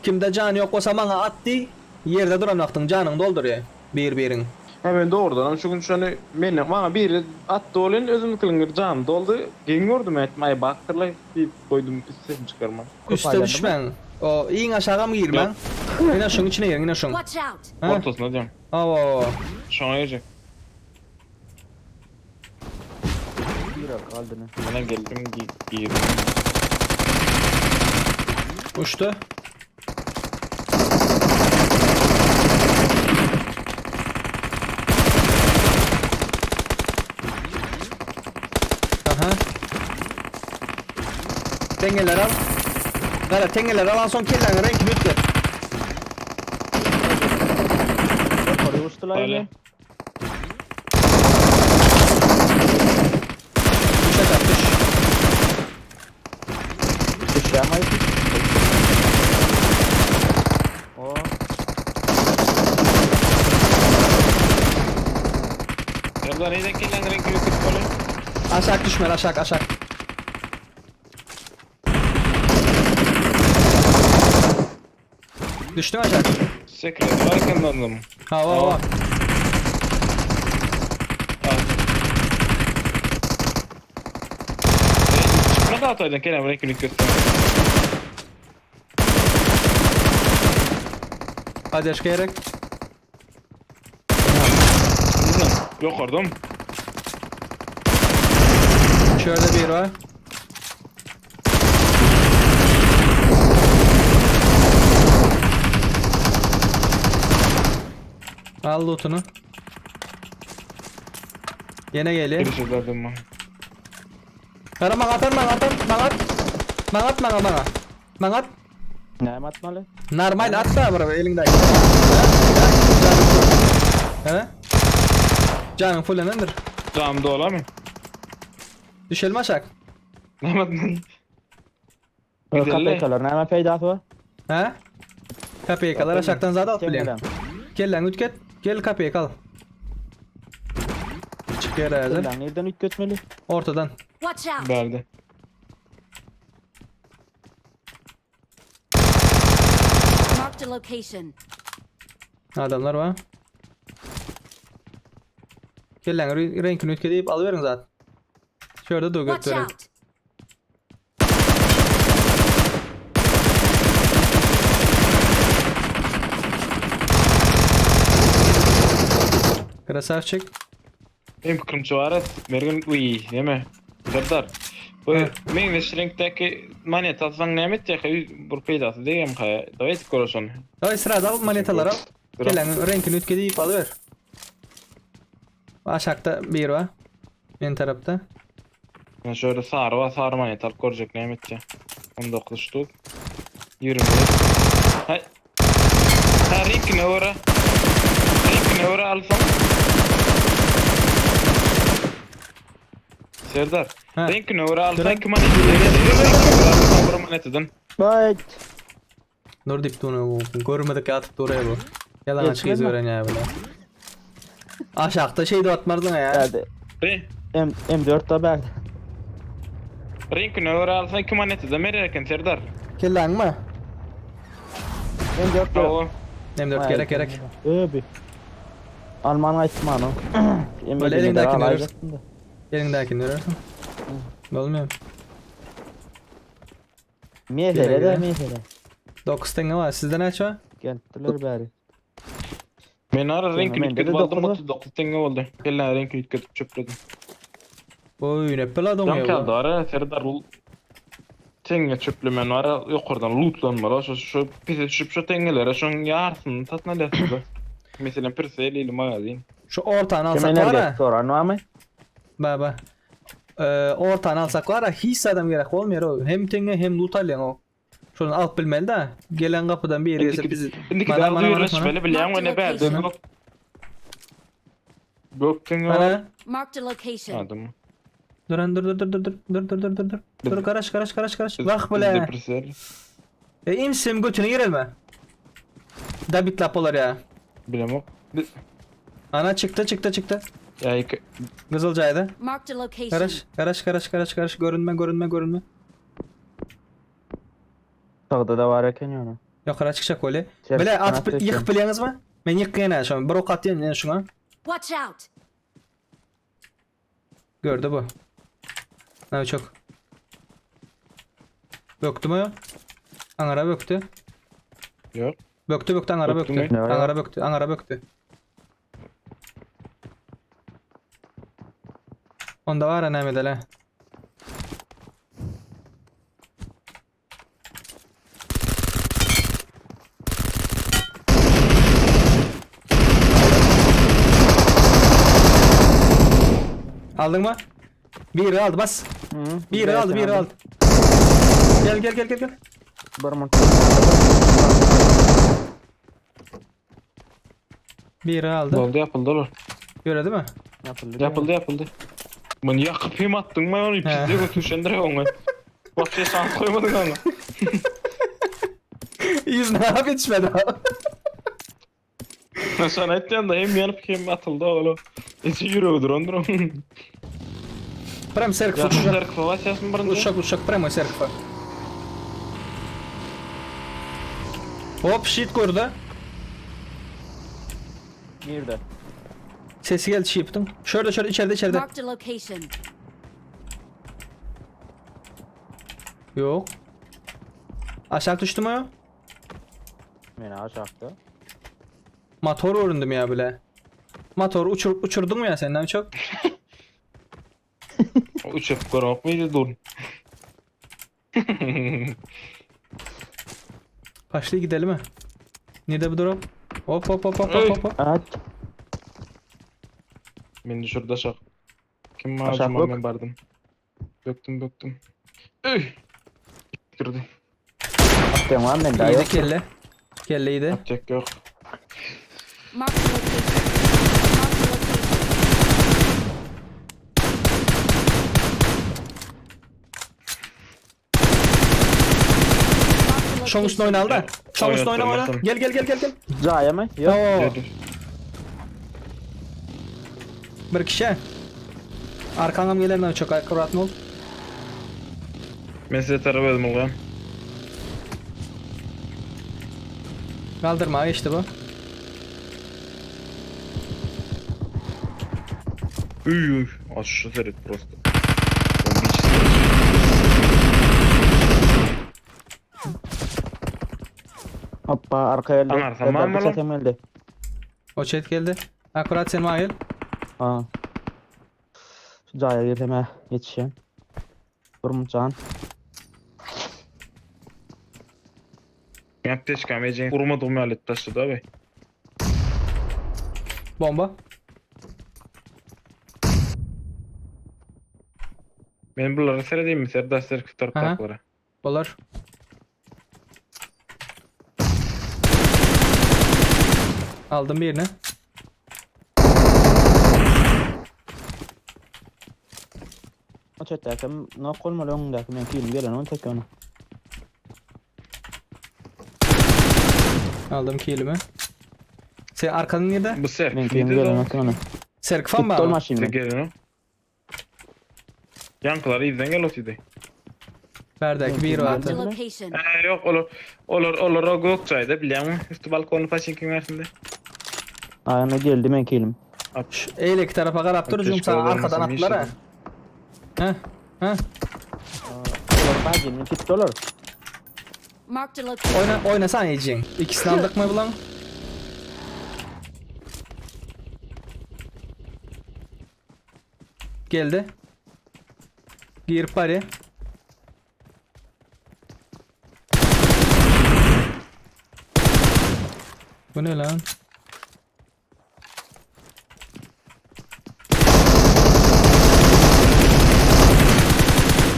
Kimde jan ýok bolsa maňa at diý, ýerde duran wagtyň janyňy doldurýa bir-biriň. Hä men dogrudanam şu gün şony menden maňa biri atdy welin özümikiniň jany doldy geň gördüm aýtdym aý bakdyrlaý diýip goýdum sesimi çykarman. Köp Üste aýlandymy? düşmäň. O iň aşagam girmäň. Ýok. Ine şuň içine giriň ine şuň. Watch out! Hä? Ortasyna diýen. Hawa hawa. Şoňa girjek. Girer galdyny. Mena geldim girdim. Uçdy. Aha. Teňňeleri al. Gara teňňeleri alan soň kelläňi reňkini üýtget. Ýokary uçdular Öyle. indi. Düş aşak düş. Düşýän aýdy. O. Serdar neyden kelläň reňki üýtgedip bolýar? Aşak düşmeli aşak aşak. Düşdüň aşak. Sekret var eken ondan. Hawa hawa. Çıkma da ataydın Kerem renkini göster. Hadi aşk gerek. Yok oradan. Şöyle bir var. Al lootunu. Yine geliyor. Bir şey zaten ben. Kara maňa atar, maňa atar, maňa at. Maňa at, maňa, maňa. Maňa at. Näme atmaly? Normal at da bir eliňdäki. He? Janyň fullenendir. Cam dola mı? Düşelim aşak. Ne yapmadın? Güzel. Kapekalar näme peýdasy bar? He? Kopeykalar aşakdan zat alyp bilýän. Gel lan ütget. Gel kopeyka al. Çık ýere häzir. Kelläň nirden üýtgetmeli? Ortadan. Watch out! Verdi. Marked a location. Adamlar bar. Kelläň reňkini ütge diýip alyberin zat. Şurada dur Watch götürelim. out! Krasavçik. Benim kırmızı var. Mergin uy, değil mi? Serdar. Bu He. meňzeş reňkdäki monet alsaň näme etjek? Bir peýdasy degem ha. Daway etip gör şony. Daway sırada al monetalar al. Kelläň reňkini ütge diýip alyber. Aşakda bir var. Men tarapda. Ben şöyle sary var, sary monet alyp görjek näme etjek? 19 ştuk. 21. Hay. Ha reňkine görä. Reňkine görä alsaň. Serdar, Ha. reňkine görä alsaň Duran. 2 monet. Reňkine görä alsaň bir monetiden. Bayt. Dur diýip dur bu. Görmedik atyp dur bu. Yalan açık Geçmez mi? öğren ya böyle. Aşakda şey de atmazdın ya. Hadi. Re M M4 da berdi. Reňkine görä alsaň 2 monetiden berer eken Serdar. Kelläň mi? M4 yok. Bravo. M4 gerek gerek. Öbi. Alman aýtma anu. Böyle eliňdäkini görürsün. Eliňdäkini görersin. Bolmuyor. Mesele de Gerek. mesele. 9 tane var. Sizde ne var? Gentdiler bäri. Men ara reňkini mende de üýtgedip aldım dokuz var. 39 tenge boldy. Kelle reňkini üýtgedip çöpledim. Oy ne pela Tam doňuyor kaldı bu. ara Serdar ul tenge çöplemen var ýokardan lootlanmaly. Şu şu pise düşüp şu tengelere şoň ýarsyny satyn alýarsyň. Mesela pirse elli magazin. Şu ortağını Kim alsak var enerji ha. soran var mı? Baba. Ee, ortağını alsak var ha hiç adam gerek olmuyor o. Hem tenge hem loot alyan o. Şunu alıp bilmeli de. Gelen kapıdan bir yere gelse bizi. Indiki Mana, daha mana, mana, duyurlaşmalı bilýän we ne bärde. Location. Gök tenge var. Bana. Marked a location. Adım. Dur dur dur dur dur dur dur dur dur dur dur. Dur karaş karaş karaş karaş. Bak Bizde bile. pirse. E imsim götüne girelme. Da bitlap olar ya. Bilemok. Biz Ana çıktı çıktı çıktı. ya iki Kızılcaydı. Marked a location. Karaş karaş karaş karaş karaş görünme görünme görünme. Sağda da var eken yani. Ýokara çykjak bolýa. Çer- Bile atyp kanat ýykyp bilýäňizmi? Men ýykýan ha şony. Bir ok atýan men şuňa. Watch out! Gördü bu. Ne çok. Böktü mü? Aňara böktü. Yok. Böktü böktü aňara Böktü böktü. mü? Aňara böktü. Aňara böktü. Onda var näme edele. Aldın mı? Biri aldı bas. Hı, Biri aldı, biri aldı. Gel gel gel gel gel. Bir mont. Biri aldı. Oldu yapıldı olur. Göre değil mi? Yapıldı. Yapıldı yapıldı. Bunu yakıp hem attın mı onu He. pizde götürşendir onu. Bak şans koymadın ona. Yüz ne yap yetişmedi abi. Ben sana ettim da hem yanıp hem atıldı oğlum. İçi yüreğidir ondur onun. Prem serkfa Yakın uçak. zerkfa var sesin birinci. Uçak uçak prem serkfa. Hop shit gördü. Nerede? Sesi geldi şey yaptım. Şurada şurada içeride içeride. Marked a location. Yok. Aşağı düştü mü o? Meni aşağıda. Motor göründüm ya bile. Motor uçur, uçurdun mu ya senden çok? Uçup görmek miydi dur. Başlayı gidelim mi? Nerede bu drop? Hop hop hop hop hop hop. Aç. Beni düşürdü aşağı. Kim Aşağı macuma bak. ben bardım. Döktüm döktüm. Üh. Girdi. Attım var mı? Daha İyiydi yok. kelle. Kelle iyiydi. Atacak yok. Marked a location. Marked a location. Marked a Şoň üstüne location. oynaldı da. Şoň üstüne oyna oyna. Oynatırım. Gel gel gel gel gel. Caya mı? Yok. Tamam. Girdi. Bir kişi. Arkandan gelenler çok akkurat ol. Ben size taraf ödüm oğlum. Kaldırma işte bu. Üy üy. Az şu seyret просто. Бомбический. Hoppa arkaya geldi. Anar, tamam mı lan? Zaten geldi. O chat geldi. Akkurat sen bana gel. Ha. Şu caya girdim ha. Yetişeyim. Durmuşan. Yaptı çıkamayacağım. Vurmadığım alet taşıdı abi. Bomba. Ben bunlara seyredeyim mi? Serdar Serk Aha. taraftaklara. Olur. Aldım birini. O chat'teki ne kolmalı önündeki men film gelen onu tek onu. Aldım kilimi. Sen arkanın nerede? Bu Serk Men film miydi gelen o? onu. Serkfan Gitti mı? olma şimdi. Gelin o. Yankılar izden gel otuydu. Berdeki bir Marked a vardı. location. Ee, yok olur. Olur olur o Gökçay'da biliyor musun? Üstü balkonu paçinkin versin de. Ayağına geldi men film. Şu eyleki tarafa karap dur. Keşke Sana olmasın, arkadan attılar ha. inşallah. Heh. Heh. Dolar bacım 2 dolar. Marked a location. Oyna, oynasana yiyeceksin. İkisini aldık mı bulan? Geldi. Gir pari. Bu ne lan?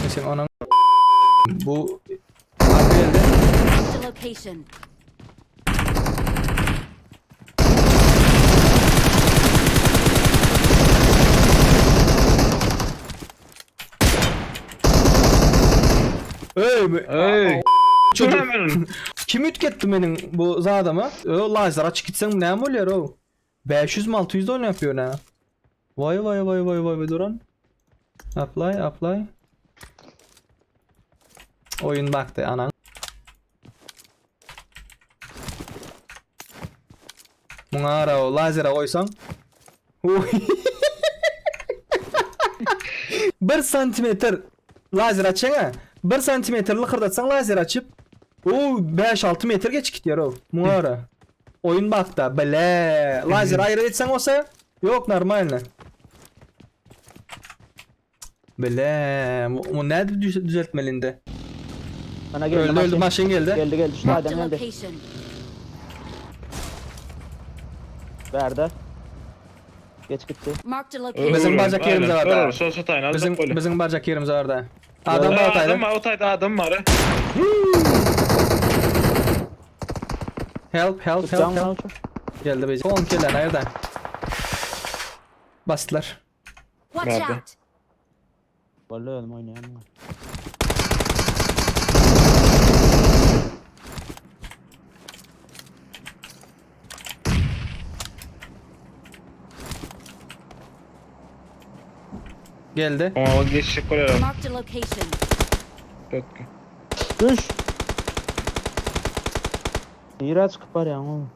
Sen onun bu arka geldi. Marked a location. Ey, Ey. Çocuk. Hemen. Kim ütketti benim bu zadamı? O lazer açık gitsen ne oluyor o? 500 mi 600 de yapıyor ne? Vay vay vay vay vay vay duran. Apply apply. Oyun baktı anan. Muňa gara o lazere goýsaň. Bir santimetr lazer açaň-a. Bir santimetr lykyrdatsaň lazer açyp, o 5-6 metr geçip gitýär o. Muňa gara. Oýun bakda, bile. Lazer aýry etseň bolsa, ýok normalny. Bile, mu nädip düzeltmeli indi? Bana geldi Öldü öldü maşyn geldi. Geldi geldi şu Marked taýdan a geldi. location. Bärde. Geç gitti. Marked a location. Bizim barjak yerimiz var da. Şol şu taýyn Bizim bizim barjak yerimiz var da. Adam Yok. bar Adam taýda. var o taýda adam var. Help help help Tutacağım help. lan Geldi bece. 10 kelle nereden? Bastılar. Watch Nerede? out. Vallahi öldüm oynayamam. Geldi. Oňa geçjek bolýar. Marked a location. Dötki. Düş. Nirä çykyp barýaň oğlum?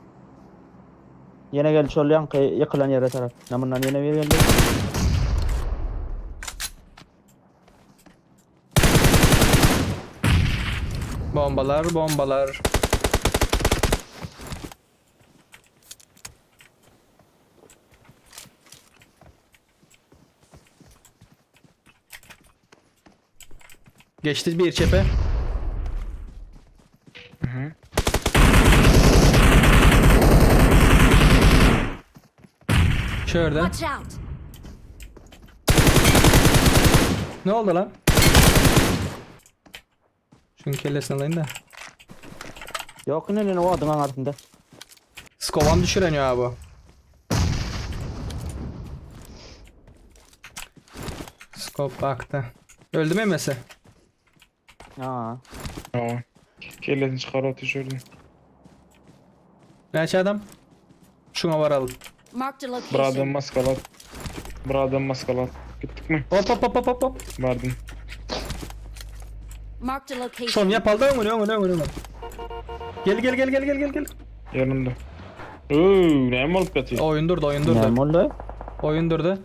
Ýene geldi şol ýanky ýykylan ýere tarap. Namyndan ýene bir geldi. Bombalar bombalar. Geçti bir çepe. Mhm. Şurada. Watch out. Ne oldu lan? Şunun kellesini alayım da. Ýok ine ine o adyň altynda. Skovam düşüren ya bu. Skop baktı. Öldü mü emesi? Ha. Tamam. Kellesini çykaryp otyr Näçe adam? Şuna varalım. Marked a Bir adam location. maskalat. Bir adam maskalat. Gittik mi? Hop hop hop hop hop hop. Vardım. Marked a location. Şonu yapaldı öňüne öňüne öňüne. öňüne. Gel gel gel gel gel gel gel. Yanımda. Uuu, näme bolup ýatyr? Oyun durdu oyun durdu. Näme boldy? Oyun durdu.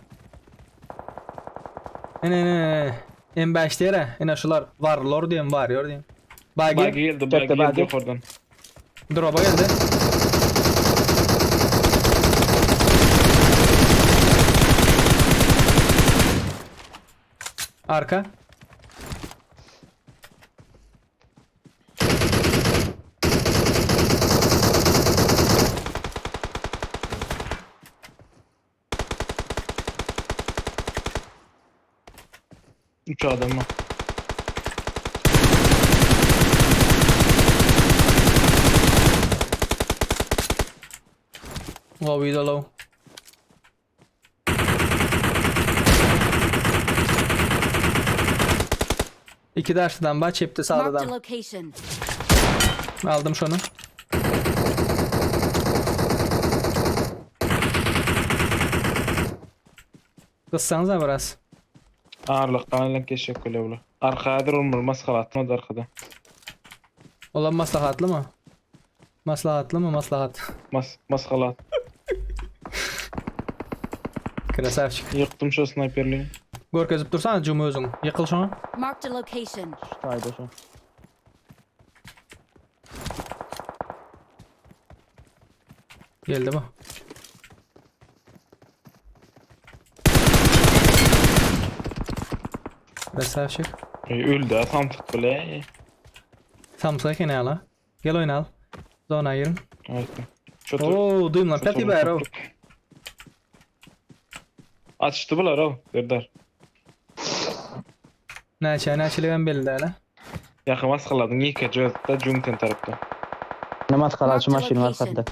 Ne ne ne. M5 diýere. Ene şular varlor diýen varıyor diýen. Bagi Bagi geldi, bagi Çekti, geldi bagi. yukarıdan. drop'a geldi. Arka. Üç adam var. Low the low. İki dersten baş hepti Marked a sağdadan. location. Aldım şunu. Kıssanıza biraz. Ağırlıktan elek geçecek öyle bula. Arkayadır olmalı maskalat. O da arkada. Olan maslahatlı mı? Maslahatlı mı maslahat? Mas maskalat. Krasavçik. Yıktım şu sniperliği. Görkezip dursana cumu özün. Yıkıl şunu. Marked a location. Şu taýda şu. Geldi bu. Krasavçik. Ey, öldü ha samtık bile. Samsak yine ala. Gel oyna al. Zona girin. Evet. Şu Oo duyum lan. Peti ber o. Açtı bular o. Serdar. Näçe näçeligem belli däl. Yakın maskaladın. Yıkacı da cumten tarafta. Ne maskara şu Marked a maşynyň location. arkasynda.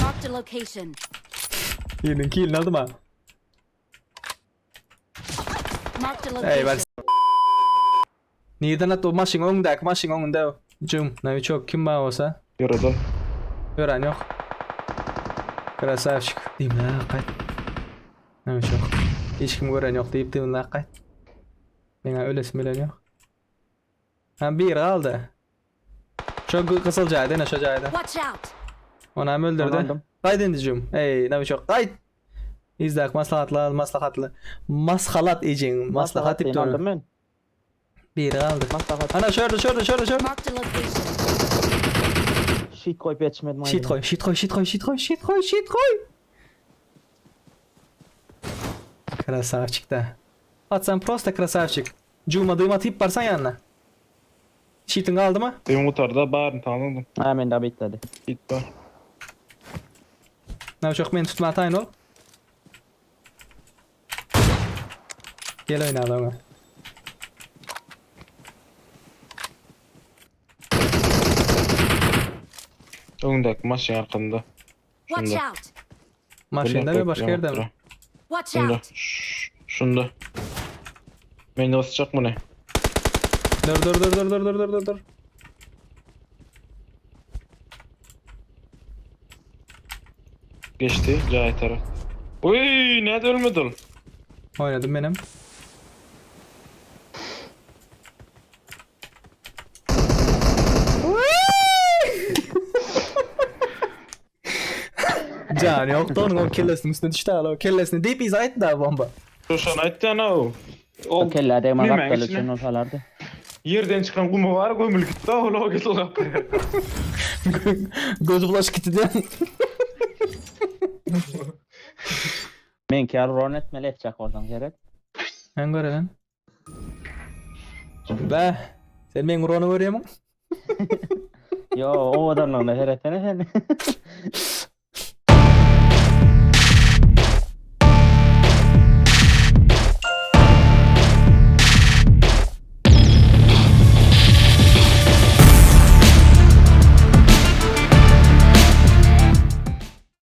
Marked a location. Birinin kilini aldım ha. Marked a Ey location. ben Nirden at o maşyn öňdäki maşyn öňünde. Cum, Navichok kim bar bolsa? Yürüdü. Gören yok. Krasavчик. Diýim la gaýt. Navichok. Hiç kim gören yok diýip diýim la gaýt. Meňe ölesim bilen yok. Ha biri galdy. Şo gysyl jaýda ene şo jaýda. Watch out! Onu hem öldürdü. Onu aldım. Gaýt indi jüm. Ey, Naviçok gaýt. Izdak maslahatly maslahatly. Maslahat ejeň maslahat diýip Aldım durun. men. Biri galdy. Maslahat. Ana şurada şurada şurada şurada. Marked a location. Şit koyup yetişmedim. Şit koy, şit koy, şit koy, şit koy, şit koy, şit koy. Krasavçik da. Patsan prosta krasavçik. Cuma duyma tip barsan yanına. Şitin kaldı mı? Benim gutarda baryny tanıdym. Ha men de bitledi. Git bar. Ne çok beni tutma atayın ol. Gel oyna adamı. Öňdäki maşyn arkanda. Watch Şunda. out! Maşında mı başka yerde mi? Watch Şunda. out! Ş- Şunda. Beni basacak mı ne? Dur dur dur dur dur dur dur dur dur. Geçti cahit taraf. Uy ne ölmedi ol. Oynadım benim. Can yoktu onun o kellesinin üstüne düştü hala o kellesini deyip izah etti daha bomba. Şoşan aytdy ana o. O Ol kelle degme Bilmem, gapdaly içine- üçin olsalardy. Yerden çıkan gumu var gömül gitti ol o git ol gapdy. Gözü bulaş gitti diyen. Men ki ron etmeli etjek bolsaň gerek. Ben görelim. Be. Sen benim Ron'u görüyor musun? Yo, owadanlygyna seretsene sen.